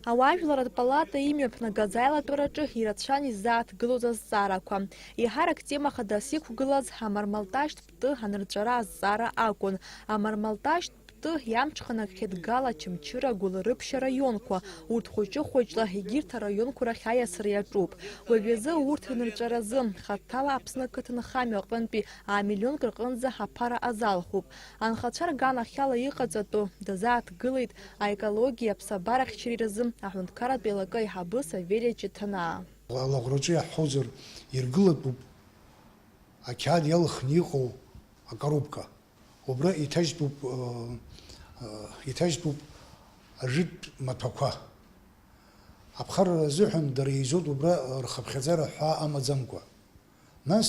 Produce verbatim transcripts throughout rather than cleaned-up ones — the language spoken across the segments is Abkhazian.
Ауаажәларратә палата имҩаԥнагаз аилатәараҿы ирацәан изааҭгылоз азҵаарақәа. Еиҳарак тема хадас иқәгылаз амармалташьтә пту анырҵәара азҵаара акәын. Амармалташьтә пту иамҽханакхьеит Гал, Очамчыра, Гәылрыԥшь араионқәа. Урҭ хәыҷы-хәыҷла егьырҭ араионқәа рахь аиасра иаҿуп. Уажәазы урҭ рнырҵәаразы хаҭала Аԥсны ақыҭанхамҩа аҟынтәи амиллионк рҟынӡа аԥара азалхуп. Анхацәа рганахьала иҟаҵатәу дазааҭгылеит аекологиеи аԥсабареи ахьчареи рзы аҳәынҭқарратә еилакы аиҳабы Савелий Ҷыҭанаа. Алаӷәраҿы иаҳҳәозар, иргылатәуп ақьаад иалхны иҟоу акоробка. Убра иҭажьтәуп, э, э, иҭажьтәуп ажәытә маҭәақәа. Аԥхарра азыҳәан дара еизоит убра рхыԥхьаӡара ҳәаа амаӡамкәа. Нас,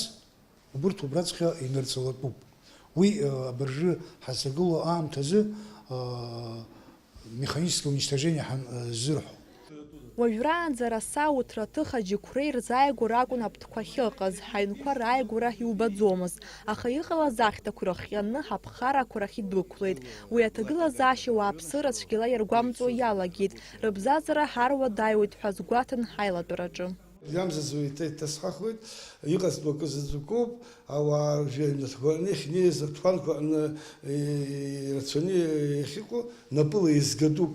убырҭ убраҵәҟьа инырҵалатәуп. Уи, э, абыржәы ҳазҭагылоу аамҭазы, э, механическое уничтожение ҳәа, э, ззырҳәо. Уажәраанӡа араса ауҭраҭых аџьықәреи рзааигәара акәын аптқәа ахьыҟаз, ҳаҩнқәа рааигәара иубаӡомызт, аха иҟалаз ахьҭақәа ирыхҟьаны аԥхаррақәа рахь идәықәлеит. Уи аҭагылазаашьа ауааԥсыра цәгьала иаргәамҵуа иалагеит, рыбзазара ҳаруадаҩуеит ҳәа азгәаҭан аилатәараҿы. Иамзаӡо иҭа-, иҭасҳахуеит, иҟазтәу акы заҵәыкоуп, ауаа рҩнаҭақәа аҟны иахьнеиз, аҭуанқәа аҟны, е, ирацәаны иахьыҟоу напыла еизгатәуп.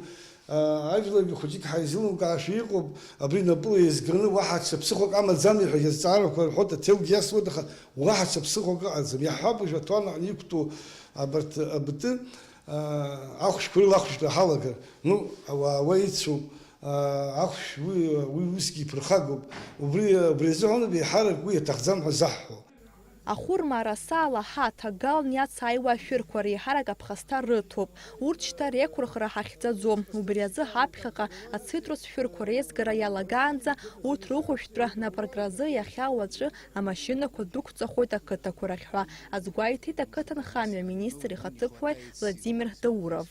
А, ажәларгьы хәыҷык ҳаизеилымкаашәа иҟоуп, абри напыла еизганы уаҳа ҽа ԥсыхәак амаӡами ҳәа азҵаарақәа рҳәоит, аҭелгьы иасуеит, аха уаҳа ҽа ԥсыхәак ыҟаӡам. Иаҳҳәап, уажә аҭуан аҟны иқәтәоу абарҭ абытәы, а, ахәшәқәа рыла ахәшәтәра ҳалагар, ну, ауаа уа ицәоуп, а, ахәшә уи, уи усгьы иԥырхагоуп. Убри, убри азыҳәан еиҳарак уи иаҭахӡам ҳәа заҳҳәо. Ахәырма, араса, алаҳа, аҭагалан иацааиуа ашәырқәа реиҳарак аԥхасҭа рыҭоуп. Урҭ шьҭа реиқәырхара ҳахьӡаӡом. Убри азы ҳаԥхьаҟа ацитрус шәырқәа реизгара иалагаанӡа урҭ рыхәышәтәра напыркразы иахьа уаҵәы амашьынақәа дәықәҵахоит ақыҭақәа рахь ҳәа азгәеиҭеит ақыҭанхамҩа аминистр ихаҭыԥуаҩ Владимир Дауров.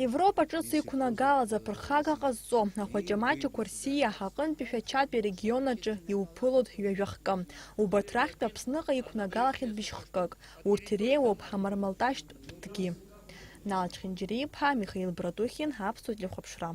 Европа ҿыц иқәнагалаз аԥырхага ҟазҵо ахәаҷамаҷақәа рсиа аҟынтәи Шәачатәи арегион аҿы иуԥылоит ҩажәа хкы. Убарҭ рахьтә Аԥсныҟа иқәнагалахьеит бжьхкык. Урҭ иреиуоуп амармалташьтә птгьы. Нал Чхинџьариа-иԥа, Михаил Братухин, Аԥсуа телехәаԥшра.